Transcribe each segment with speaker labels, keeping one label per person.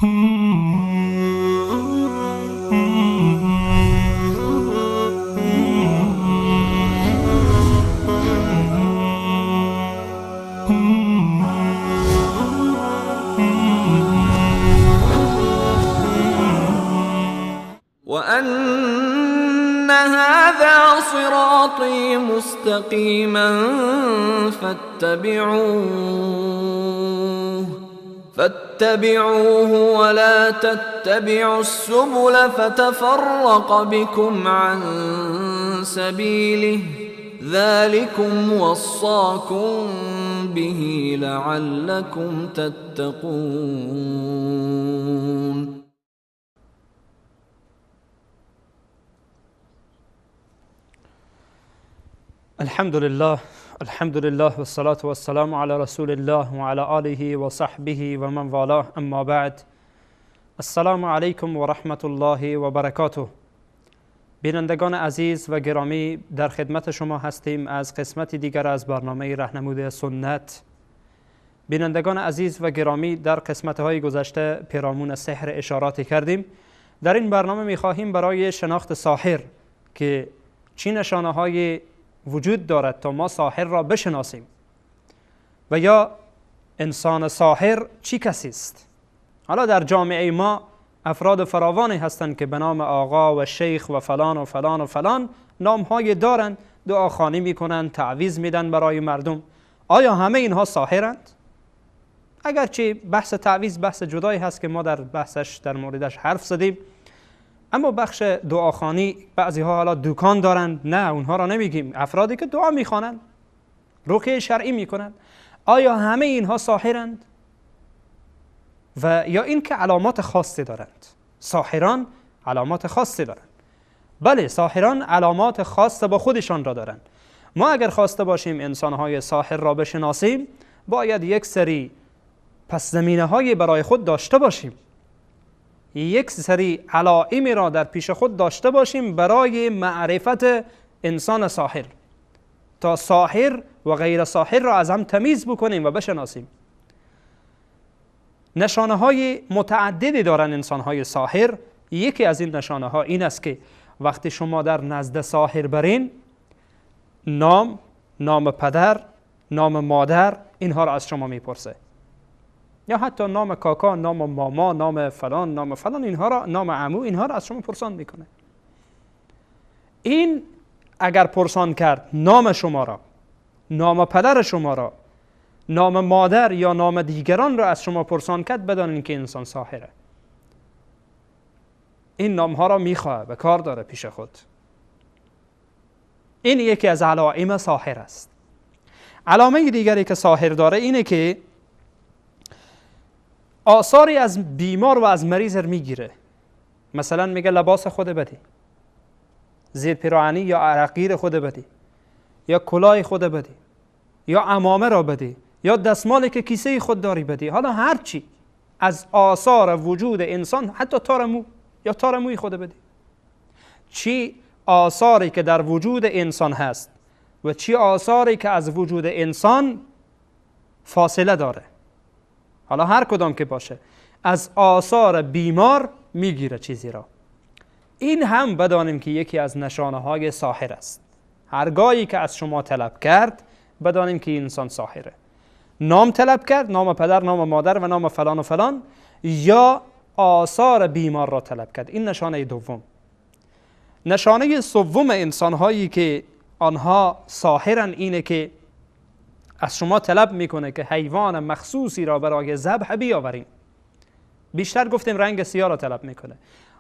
Speaker 1: وأن هذا صراطي مستقيما فاتبعوه ولا تتبعوا السبل فتفرق بكم عن سبيله ذلكم وصاكم به لعلكم تتقون.
Speaker 2: الحمد لله، الحمد لله والصلاة والسلام على رسول الله وعلى آله وصحبه ومن والاه، اما بعد. السلام علیکم و رحمت الله و برکاته. بینندگان عزیز و گرامی، در خدمت شما هستیم از قسمت دیگر از برنامه رهنمود سنت. بینندگان عزیز و گرامی، در قسمت‌های گذشته پیرامون سحر اشاراتی کردیم. در این برنامه می‌خواهیم برای شناخت ساحر که چی نشانه‌های وجود دارد تا ما ساحر را بشناسیم و یا انسان ساحر چی کسی است. حالا در جامعه ما افراد فراوانی هستند که به نام آقا و شیخ و فلان و فلان و فلان نامهای دارند، دعاخوانی میکنند، تعویذ میدن برای مردم. آیا همه اینها ساحرند؟ اگرچه بحث تعویذ بحث جدایی هست که ما در بحثش در موردش حرف زدیم، اما بخش دعاخوانی بعضی ها حالا دکان دارند، نه اونها را نمیگیم، افرادی که دعا میخوانند، رقیه شرعی میکنند، آیا همه اینها ساحرند؟ و یا اینکه علامات خاصی دارند؟ ساحران علامات خاصی دارند. بله، ساحران علامات خاص با خودشان را دارند. ما اگر خواسته باشیم انسانهای ساحر را بشناسیم، باید یک سری پس زمینه های برای خود داشته باشیم، یک سری علائمی را در پیش خود داشته باشیم برای معرفت انسان ساحر، تا ساحر و غیر ساحر را از هم تمیز بکنیم و بشناسیم. نشانه های متعددی دارند انسان های ساحر. یکی از این نشانه ها این است که وقتی شما در نزد ساحر برین، نام، نام پدر، نام مادر، اینها را از شما میپرسه، یا حتی نام کاکا، نام ماما، نام فلان، نام فلان، اینها را، نام عمو، اینها را از شما پرسان میکنه. این اگر پرسان کرد نام شما را، نام پدر شما را، نام مادر یا نام دیگران را از شما پرسان کرد، بدانین که انسان ساحره. این نام ها را میخواه، به کار داره پیش خود. این یکی از علائم ساحر است. علامه دیگری که ساحر داره اینه که آثاری از بیمار و از مریض میگیره. مثلا میگه لباس خود بدی، زیر پیراهنی یا عرقگیر خود بدی، یا کلاه خود بدی، یا عمامه را بدی، یا دستمالی که کیسه خود داری بدی. حالا هرچی از آثار وجود انسان، حتی تار مو یا تار موی خود بدی، چی آثاری که در وجود انسان هست و چی آثاری که از وجود انسان فاصله داره، حالا هر کدام که باشه، از آثار بیمار میگیره چیزی را. این هم بدانیم که یکی از نشانه های ساحر است. هرگاهی که از شما طلب کرد، بدانیم که این انسان ساحره. نام طلب کرد، نام پدر، نام مادر و نام فلان و فلان، یا آثار بیمار را طلب کرد. این نشانه دوم. نشانه سوم انسان هایی که آنها ساحرن اینه که از شما طلب میکنه که حیوان مخصوصی را برای ذبح بیاوریم. بیشتر گفتیم رنگ سیاه را طلب میکنه.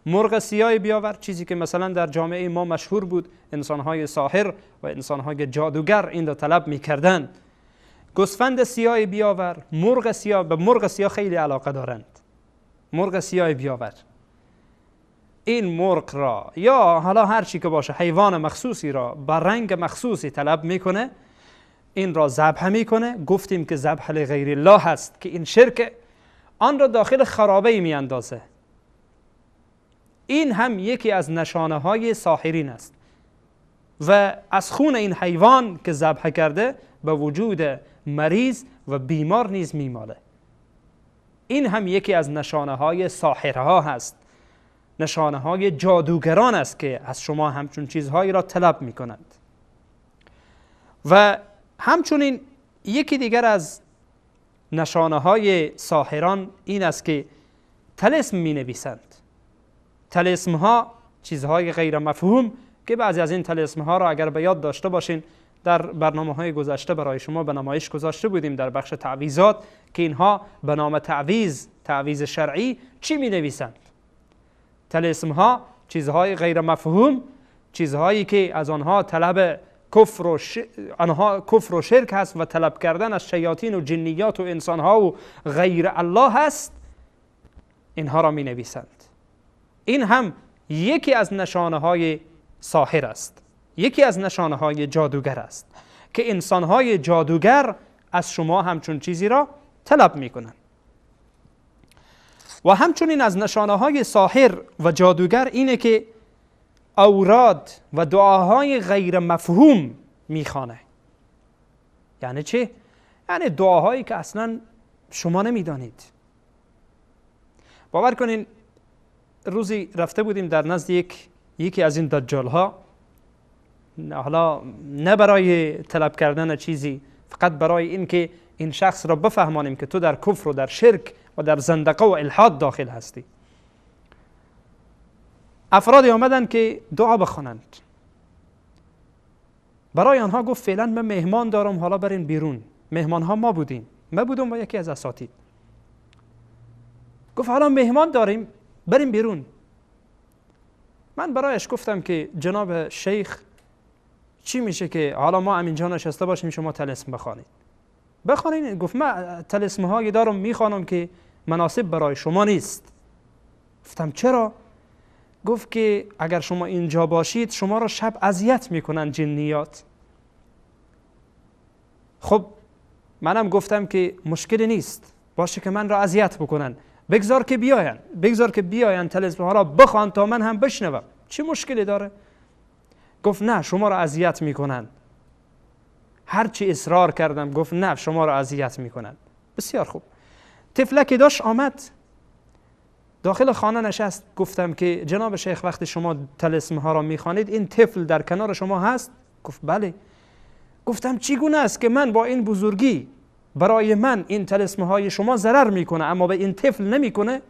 Speaker 2: مرغ سیاه بیاور، چیزی که مثلا در جامعه ما مشهور بود، انسانهای ساحر و انسانهای جادوگر این را طلب میکردند. گوسفند سیاه بیاور، مرغ سیاه، به مرغ سیاه خیلی علاقه دارند. مرغ سیاه بیاور. این مرغ را یا حالا هر چی که باشه، حیوان مخصوصی را با رنگ مخصوصی طلب میکنه، این را ذبح میکنه. گفتیم که ذبح لغیر الله هست که این شرک، آن را داخل خرابه میاندازه. این هم یکی از نشانه های ساحرین است و از خون این حیوان که ذبح کرده به وجود مریض و بیمار نیز میماله. این هم یکی از نشانه های ساحرها هست، نشانه های جادوگران است که از شما همچون چیزهایی را طلب می کنند. و همچنین یکی دیگر از نشانه های ساحران این است که طلسم می نویسند. طلسم ها چیزهای غیر مفهوم که بعضی از این طلسم ها را اگر به یاد داشته باشین در برنامه های گذشته برای شما به نمایش گذاشته بودیم در بخش تعویذات، که اینها به نام تعویذ، تعویذ شرعی چی می نویسند. طلسم ها چیزهای غیر مفهوم، چیزهایی که از آنها طلب کفر و آنها کفر و شرک هست و طلب کردن از شیاطین و جنیات و انسانها و غیر الله هست، اینها را می نویسند. این هم یکی از نشانه های ساحر است، یکی از نشانه های جادوگر است که انسان های جادوگر از شما همچون چیزی را طلب می کنند. و همچنین از نشانه های ساحر و جادوگر اینه که اوراد و دعاهای غیر مفهوم میخوانه. یعنی چه؟ یعنی دعاهایی که اصلا شما نمیدانید. باور کنین روزی رفته بودیم در نزد یکی از این دجال ها، حالا نه برای طلب کردن چیزی، فقط برای این که این شخص را بفهمانیم که تو در کفر و در شرک و در زندقه و الحاد داخل هستی. افرادی آمدن که دعا بخوانند. برای آنها گفت فعلا من مهمان دارم، حالا برین بیرون. مهمان ها ما بودیم، من بودم با یکی از اساتید. گفت حالا مهمان داریم، بریم بیرون. من برایش گفتم که جناب شیخ چی میشه که حالا ما همینجا نشسته باشیم شما طلسم بخوانید؟ بخوانید. گفت من طلسم هایی دارم میخوانم که مناسب برای شما نیست. گفتم چرا؟ گفت که اگر شما اینجا باشید شما را شب اذیت میکنن جنیات. خب منم گفتم که مشکلی نیست، باشه که من را اذیت بکنن، بگذار که بیاین، بگذار که بیاین طلسم ها را بخوان تا من هم بشنوم، چه مشکلی داره؟ گفت نه شما را اذیت میکنن. هرچی اصرار کردم گفت نه شما را اذیت میکنن. بسیار خوب. طفلکی داشت آمد داخل خانه نشست. گفتم که جناب شیخ وقتی شما طلسم ها را میخوانید این طفل در کنار شما هست؟ گفت بله. گفتم چگونه است که من با این بزرگی برای من این طلسم های شما ضرر میکنه اما به این طفل نمیکنه؟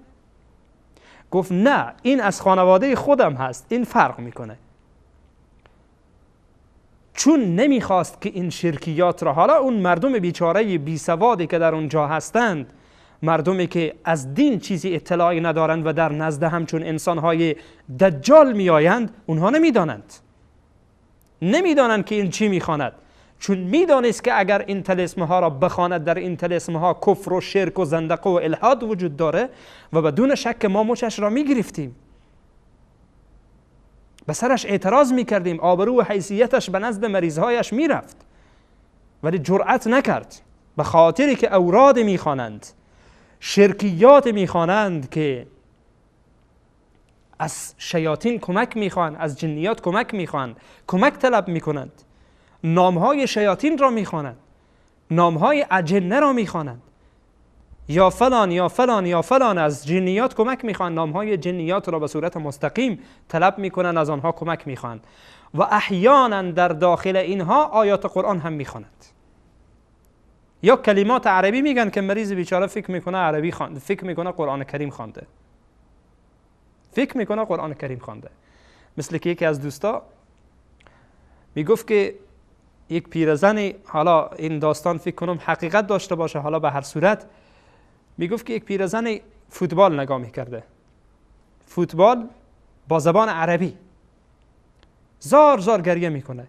Speaker 2: گفت نه این از خانواده خودم هست، این فرق میکنه. چون نمیخواست که این شرکیات را، حالا اون مردم بیچاره بی سوادی که در اونجا هستند، مردمی که از دین چیزی اطلاعی ندارند و در نزد همچون انسانهای دجال میآیند، اونها نمیدانند، نمیدانند که این چی میخواند. چون میدانست که اگر این طلسم ها را بخواند در این طلسم ها کفر و شرک و زندقه و الحاد وجود داره و بدون شک ما مچش را میگرفتیم، به سرش اعتراض میکردیم، آبرو و حیثیتش به نزد مریضهایش میرفت، ولی جرأت نکرد به خاطری که اوراد میخوانند، شرکیات میخوانند که از شیاطین کمک میخوان، از جنیات کمک میخوان، کمک طلب میکنند، نامهای شیاطین را میخوانند، نامهای اجنه را میخوانند، یا فلان یا فلان یا فلان، از جنیات کمک میخوان، نامهای جنیات را به صورت مستقیم طلب میکنند، از آنها کمک میخوان و احیانا در داخل اینها آیات قرآن هم میخوانند یا کلمات عربی میگن که مریض بیچاره فکر میکنه عربی خوانده، فکر میکنه قرآن کریم خوانده، فکر میکنه قرآن کریم خوانده. مثل که یکی از دوستا میگفت که یک پیرزنی، حالا این داستان فکر کنم حقیقت داشته باشه، حالا به هر صورت، میگفت که یک پیرزن فوتبال نگاه میکرده، فوتبال با زبان عربی، زار زار گریه میکنه.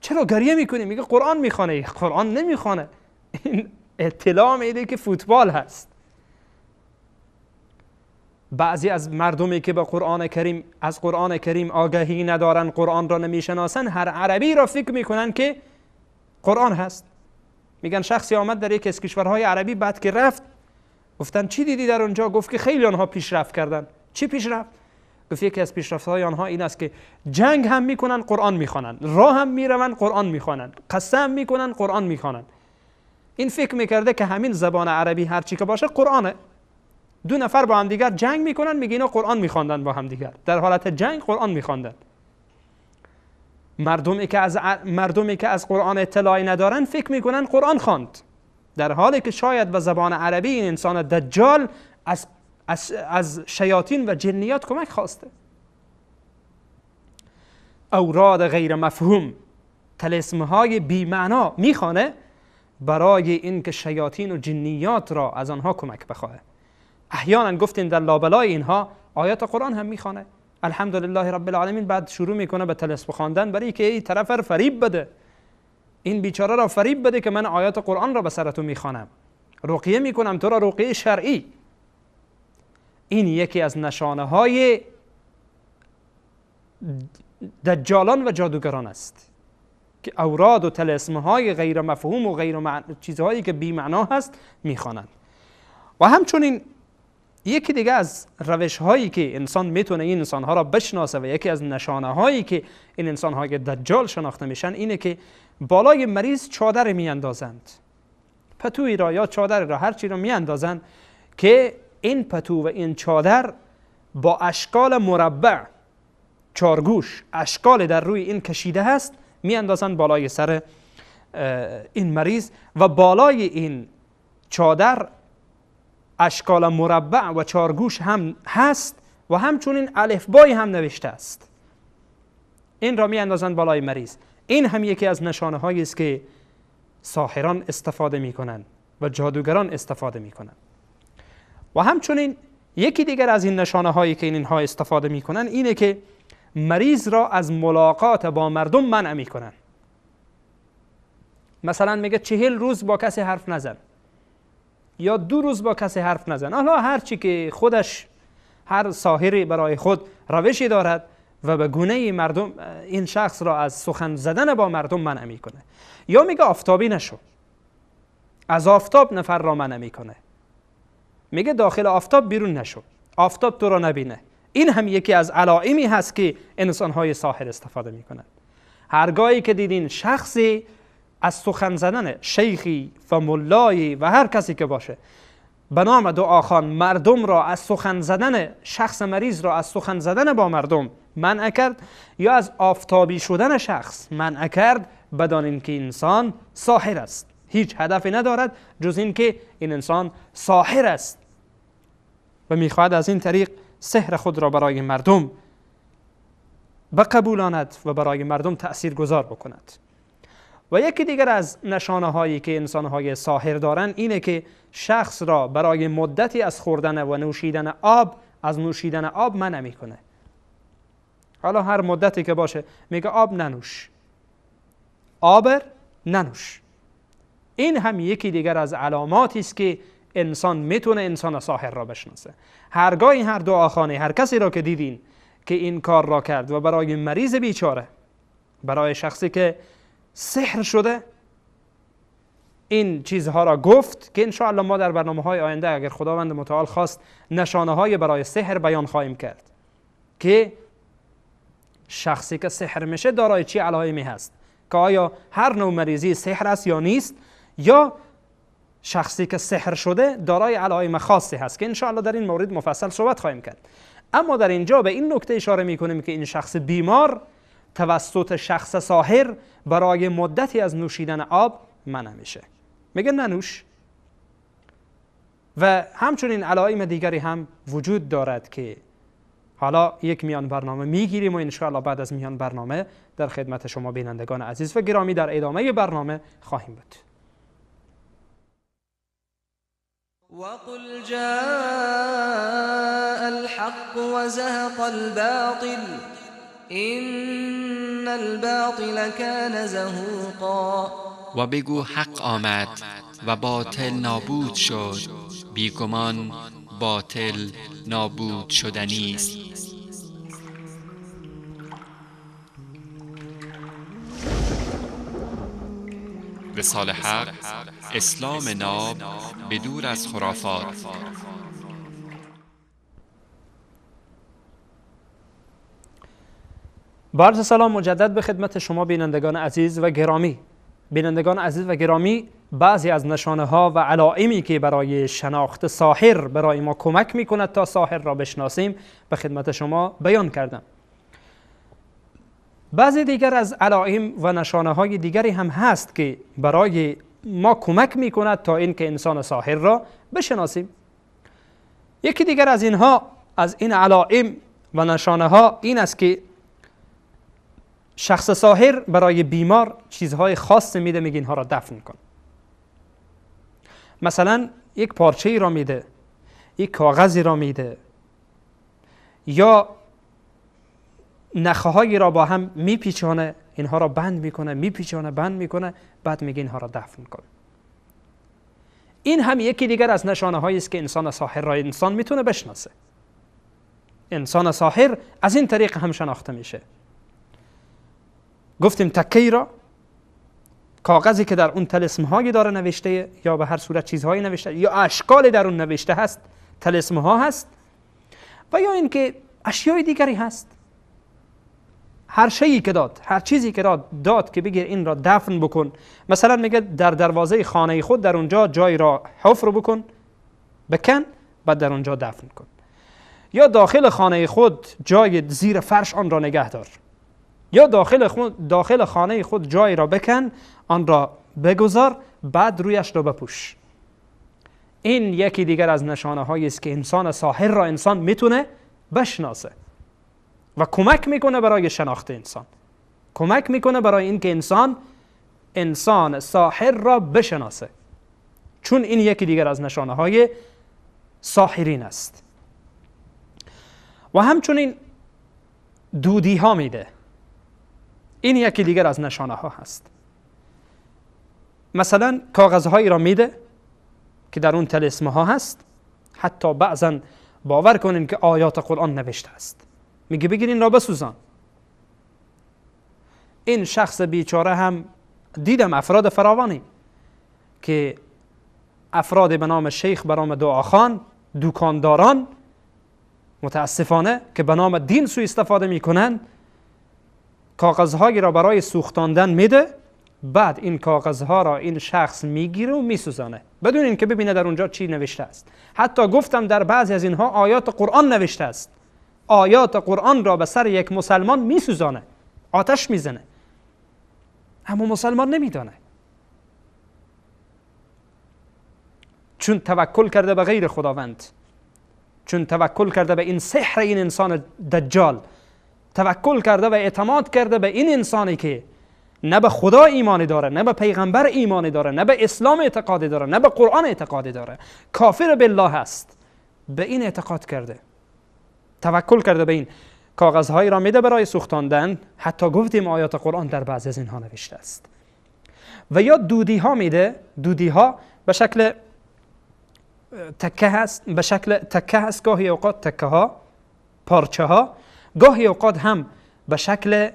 Speaker 2: چرا گریه میکنی؟ میگه قرآن میخوانه. قرآن نمیخوانه، این اطلاع میده که فوتبال هست. بعضی از مردمی که به قرآن کریم، از قرآن کریم آگاهی ندارن، قرآن را نمیشناسن، هر عربی را فکر میکنن که قرآن هست. میگن شخصی آمد در یکی از کشورهای عربی، بعد که رفت گفتن چی دیدی در اونجا؟ گفت که خیلی آنها پیشرفت کردن. چی پیشرفت؟ گفت یکی از پیشرفت‌های آنها این است که جنگ هم میکنن قرآن میخوانن، راه هم میروند قرآن میخوانن، قسم میکنن قرآن میخوانن. این فکر میکرده که همین زبان عربی هر چی که باشه قرآنه. دو نفر با هم دیگر جنگ میکنن، میگه اینا قرآن میخواندن با هم دیگر، در حالت جنگ قرآن میخواندن. مردمی که از قرآن اطلاعی ندارن فکر میکنن قرآن خواند، در حالی که شاید به زبان عربی این انسان دجال از شیاطین و جنیات کمک خواسته. اوراد غیر مفهوم، طلسم‌های بی معنا میخوانه برای اینکه شیاطین و جنیات را از آنها کمک بخواه. احیانا گفتیم در لابلای اینها آیات قرآن هم میخوانه، الحمدلله رب العالمین، بعد شروع میکنه به طلسم خواندن برای که این طرف را فریب بده، این بیچاره را فریب بده که من آیات قرآن را به سر تو میخوانم، رقیه میکنم تو را، رقیه شرعی. این یکی از نشانه های دجالان و جادوگران است که اوراد و طلسم های غیر مفهوم و غیر چیزهایی که بی معنا هست میخوانند. و همچنین یکی دیگه از روش هایی که انسان میتونه این انسان ها را بشناسه و یکی از نشانه هایی که این انسان های دجال شناخته میشن اینه که بالای مریض چادر میاندازند، پتوی را یا چادر را، هر چی را میاندازند که این پتو و این چادر با اشکال مربع چارگوش اشکال در روی این کشیده هست، میاندازند بالای سر این مریض و بالای این چادر اشکال مربع و چارگوش هم هست و همچنین الفبای هم نوشته است. این را میاندازند بالای مریض. این هم یکی از نشانه هایی است که ساحران استفاده میکنند و جادوگران استفاده میکنند. و همچنین یکی دیگر از این نشانه هایی که اینها استفاده میکنند اینه که مریض را از ملاقات با مردم منع میکنند. مثلا میگه 40 روز با کسی حرف نزن یا 2 روز با کسی حرف نزن. حالا هر چی که خودش، هر ساحری برای خود روشی دارد و به گونه مردم این شخص را از سخن زدن با مردم منع میکنه. یا میگه آفتابی نشو، از آفتاب نفر را منع میکنه، میگه داخل آفتاب بیرون نشو، آفتاب تو را نبینه. این هم یکی از علائمی هست که انسانهای ساحر استفاده میکنند. هرگاهی که دیدین شخصی از سخن زدن شیخی و ملایی و هر کسی که باشه به نام دعاخوان مردم را از سخن زدن، شخص مریض را از سخن زدن با مردم منع کرد یا از آفتابی شدن شخص منع کرد، بدانین که انسان ساحر است. هیچ هدفی ندارد جز این که این انسان ساحر است و میخواهد از این طریق سحر خود را برای مردم بقبولاند و برای مردم تأثیر گذار بکند. و یکی دیگر از نشانه هایی که انسان های ساحر دارند اینه که شخص را برای مدتی از خوردن و نوشیدن آب، از نوشیدن آب منع میکنه. حالا هر مدتی که باشه میگه آب ننوش، آب ننوش. این هم یکی دیگر از علاماتی است که انسان میتونه انسان ساحر را بشناسه. هرگاهی هر دعاخانه، هر کسی را که دیدین که این کار را کرد و برای مریض بیچاره، برای شخصی که سحر شده، این چیزها را گفت که انشاءالله ما در برنامه های آینده اگر خداوند متعال خواست نشانه های برای سحر بیان خواهیم کرد که شخصی که سحر میشه دارای چی علائمی هست، که آیا هر نوع مریضی سحر است یا نیست، یا شخصی که سحر شده دارای علائم خاصی هست که انشاءالله در این مورد مفصل صحبت خواهیم کرد. اما در اینجا به این نکته اشاره میکنیم که این شخص بیمار توسط شخص ساحر برای مدتی از نوشیدن آب منع میشه، میگه ننوش. و همچنین علائم دیگری هم وجود دارد که حالا یک میان برنامه میگیریم و انشاءالله بعد از میان برنامه در خدمت شما بینندگان عزیز و گرامی در ادامه برنامه خواهیم بود.
Speaker 1: وقل جاء الحق وزهق الباطل إن الباطل كان زهوقا.
Speaker 3: و بگو حق آمد و باطل نابود شد، بیگمان باطل نابود شدنی است. وصال حق، اسلام ناب به دور از خرافات.
Speaker 2: با عرض سلام مجدد به خدمت شما بینندگان عزیز و گرامی. بینندگان عزیز و گرامی، بعضی از نشانه ها و علائمی که برای شناخت ساحر برای ما کمک میکند تا ساحر را بشناسیم به خدمت شما بیان کردم. بعضی دیگر از علائم و نشانه های دیگری هم هست که برای ما کمک میکند تا اینکه انسان ساحر را بشناسیم. یکی دیگر از اینها، از این علائم و نشانه ها، این است که شخص ساحر برای بیمار چیزهای خاص میده، میگه اینها را دفن کن. مثلا یک پارچه ای را میده، یک کاغذی را میده، یا نخه‌هایی را با هم میپیچانه، اینها را بند میکنه، میپیچانه، بند میکنه، بعد میگه اینها را دفن کن. این هم یکی دیگر از نشانه هایی است که انسان ساحر را انسان میتونه بشناسه. انسان ساحر از این طریق هم شناخته میشه. گفتیم تکه‌ای را، کاغذی که در اون طلسم هایی داره نوشته، یا به هر صورت چیزهایی نوشته، یا اشکال در اون نوشته هست، طلسم ها هست، و یا اینکه اشیای دیگری هست. هر شیئی که داد، هر چیزی که داد که بگیر این را دفن بکن. مثلا میگه در دروازه خانه خود در اونجا جای را حفر بکن، بکن، بعد در اونجا دفن کن. یا داخل خانه خود جای زیر فرش آن را نگه دار، یا داخل خانه خود جای را بکن، آن را بگذار، بعد رویش را بپوش. این یکی دیگر از نشانه هایی است که انسان ساحر را انسان میتونه بشناسه و کمک میکنه برای شناخت انسان، کمک میکنه برای اینکه انسان ساحر را بشناسه، چون این یکی دیگر از نشانه های ساحرین است. و همچنین دودی ها میده، این یکی دیگر از نشانه ها هست. مثلا کاغذهایی را میده که در اون طلسم ها هست، حتی بعضا باور کنین که آیات قرآن نوشته است، میگه بگیر این را بسوزان. این شخص بیچاره هم دیدم افراد فراوانی که افراد به نام شیخ، به نام دعاخوان، دکانداران، متاسفانه که به نام دین سوء استفاده میکنن، کاغذهایی را برای سوختاندن میده، بعد این کاغذها را این شخص میگیره و میسوزانه بدون اینکه ببینه در اونجا چی نوشته است. حتی گفتم در بعضی از اینها آیات قرآن نوشته است، آیات قرآن را به سر یک مسلمان میسوزانه، آتش میزنه، اما مسلمان نمیدانه، چون توکل کرده به غیر خداوند، چون توکل کرده به این سحر این انسان دجال، توکل کرده و اعتماد کرده به این انسانی که نه به خدا ایمان داره، نه به پیغمبر ایمان داره، نه به اسلام اعتقاد داره، نه به قرآن اعتقاد داره، کافر بالله است، به این اعتقاد کرده، توکل کرده به این. کاغذهایی را میده برای سوختاندن، حتی گفتیم آیات قرآن در بعضی از اینها نوشته است. و یا دودی ها میده، دودی ها به شکل تکه هست، به شکل تکه هست، گاهی اوقات تکه ها، پارچه ها، گاهی اوقات هم به شکل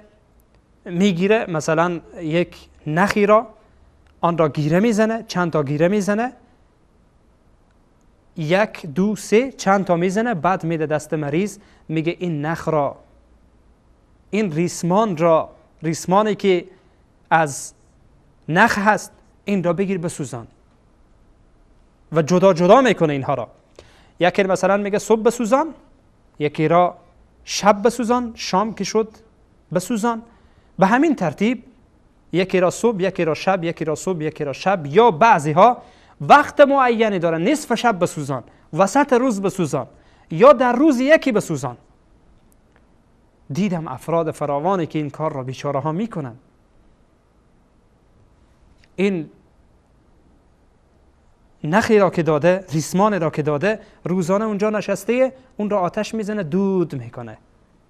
Speaker 2: میگیره، مثلا یک نخی را آن را گیره میزنه، چند تا گیره میزنه، 1 2 3 چند تا میزنه، بعد میده دست مریض، میگه این نخ را، این ریسمان را، ریسمانی که از نخ هست، این را بگیر بسوزان. و جدا جدا میکنه اینها را. یکی مثلا میگه صبح بسوزان، یکی را شب بسوزان، شام که شد بسوزان. به همین ترتیب یکی را صبح، یکی را شب، یکی را صبح، یکی را شب، یا بعضی ها وقت معینی دارن، نصف شب بسوزان، وسط روز بسوزان، یا در روز یکی بسوزان. دیدم افراد فراوانی که این کار را بیچاره ها میکنن. این نخی را که داده، ریسمان را که داده، روزانه اونجا نشسته، اون را آتش میزنه، دود میکنه.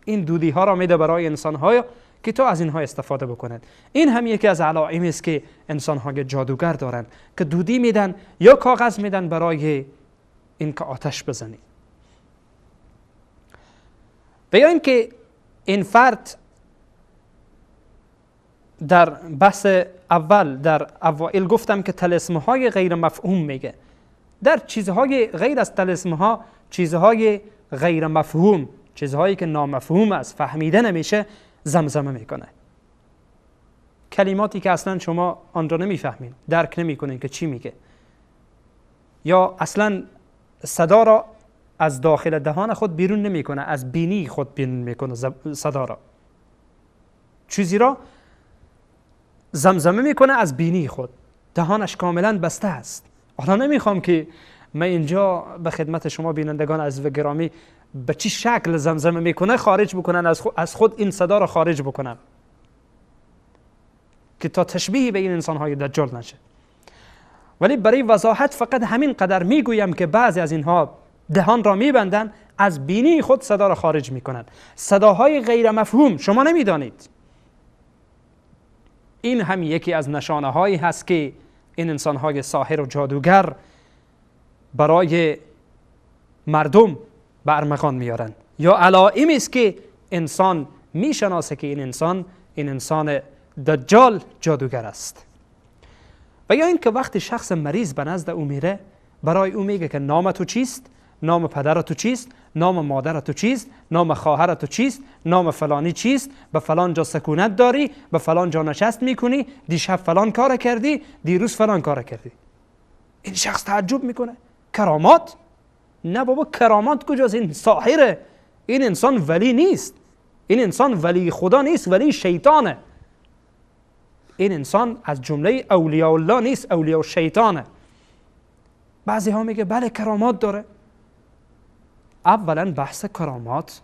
Speaker 2: این دودی ها را میده برای انسان های که تا از اینها استفاده بکنند. این هم یکی از علائمی است که انسان های جادوگر دارند که دودی میدن یا کاغذ میدن برای اینکه آتش بزنی. و یا اینکه این فرد در بحث اول، در اوائل گفتم که طلسم های غیر مفهوم میگه. در چیزهای غیر از طلسم ها، چیزهای غیر مفهوم، چیزهایی که نامفهوم است، فهمیده نمیشه، زمزمه میکنه که کلماتی که اصلا شما آن را نمیفهمین، درک نمیکنین که چی میگه، یا اصلا صدا را از داخل دهان خود بیرون نمیکنه، از بینی خود بیرون میکنه صدا را، چیزی را زمزمه میکنه از بینی خود، دهانش کاملا بسته است. حالا نمیخوام که من اینجا به خدمت شما بینندگان عزیز و گرامی به چی شکل زمزمه میکنه خارج بکنن، از خود این صدا را خارج بکنن که تا تشبیه به این انسانهای دجال نشه. ولی برای وضاحت فقط همین قدر میگویم که بعضی از اینها دهان را میبندن، از بینی خود صدا را خارج میکنن، صداهای غیر مفهوم شما نمیدانید. این هم یکی از نشانه هایی هست که این انسانهای ساحر و جادوگر برای مردم به ارمغان میارن، یا علائمی است که انسان میشناسه که این انسان دجال جادوگر است. و یا اینکه وقتی شخص مریض به نزد او میره، برای او میگه که نام تو چیست، نام پدر تو چیست، نام مادر تو چیست، نام خواهر تو چیست، نام فلانی چیست، به فلان جا سکونت داری، به فلان جا نشست میکنی، دیشب فلان کار کردی، دیروز فلان کار کردی. این شخص تعجب میکنه. کرامات؟ نه بابا، کرامات کجاست؟ این ساحره، این انسان ولی نیست، این انسان ولی خدا نیست، ولی شیطانه. این انسان از جمله اولیاء الله نیست، اولیاء شیطانه. بعضی ها میگه بله کرامات داره. اولا بحث کرامات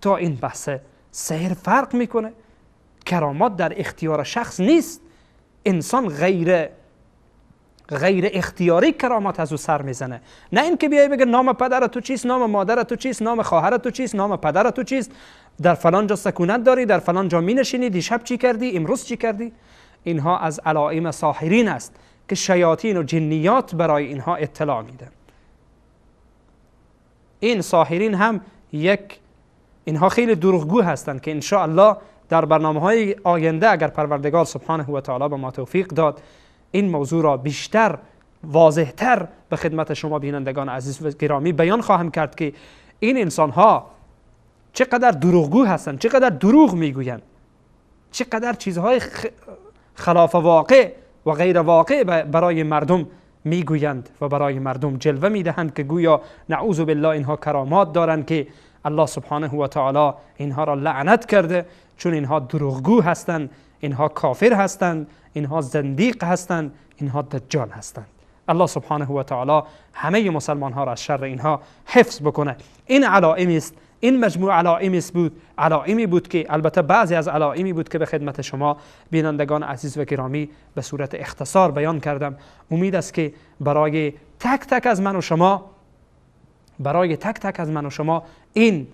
Speaker 2: تا این بحث سحر فرق میکنه. کرامات در اختیار شخص نیست، انسان غیر اختیاری کرامات از او سر میزنه. نه اینکه بیای بگه نام پدر تو چیست، نام مادر تو چیست، نام خواهر تو چیست، نام پدر تو چیست، در فلان جا سکونت داری، در فلان جا مینشینی، دیشب چی کردی، امروز چی کردی. اینها از علائم ساحرین است که شیاطین و جنیات برای اینها اطلاع میدن. این ساحرین هم اینها خیلی دروغگو هستند که انشاءالله در برنامه‌های آینده اگر پروردگار سبحانه و تعالی به ما توفیق داد این موضوع را بیشتر واضحتر به خدمت شما بینندگان عزیز و گرامی بیان خواهم کرد که این انسان‌ها چقدر دروغگو هستند، چقدر دروغ میگویند، چقدر چیزهای خلاف واقع و غیر واقع برای مردم میگویند و برای مردم جلوه میدهند که گویا نعوذ بالله اینها کرامات دارند که الله سبحانه و تعالی اینها را لعنت کرده، چون اینها دروغگو هستند، اینها کافر هستند، اینها زندیق هستند، اینها دجال هستند. الله سبحانه و تعالی همه مسلمان ها را از شر اینها حفظ بکنه. این علائمی است، این مجموع علائمی بود، علائمی بود که البته بعضی از علائمی بود که به خدمت شما بینندگان عزیز و گرامی به صورت اختصار بیان کردم. امید است که برای تک تک از من و شما، برای تک تک از من و شما این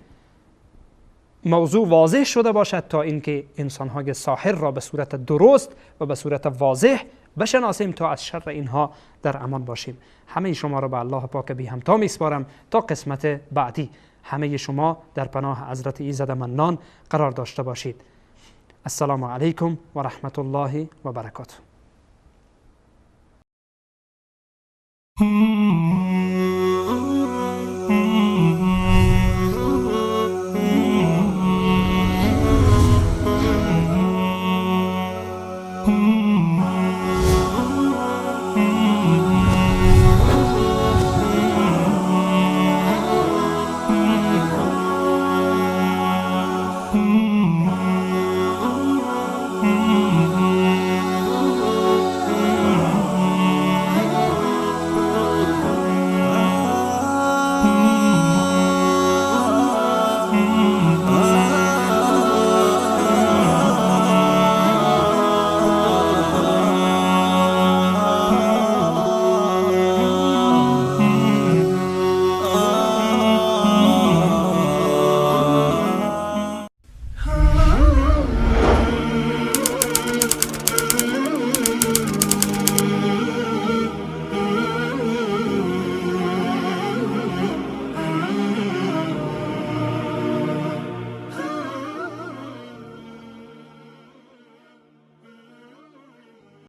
Speaker 2: موضوع واضح شده باشد تا اینکه انسان‌های ساحر را به صورت درست و به صورت واضح بشناسیم تا از شر اینها در امان باشیم. همه شما را به الله پاک بی همتا میسپارم تا قسمت بعدی. همه شما در پناه حضرت ایزد منان قرار داشته باشید. السلام علیکم و رحمت الله و برکاته.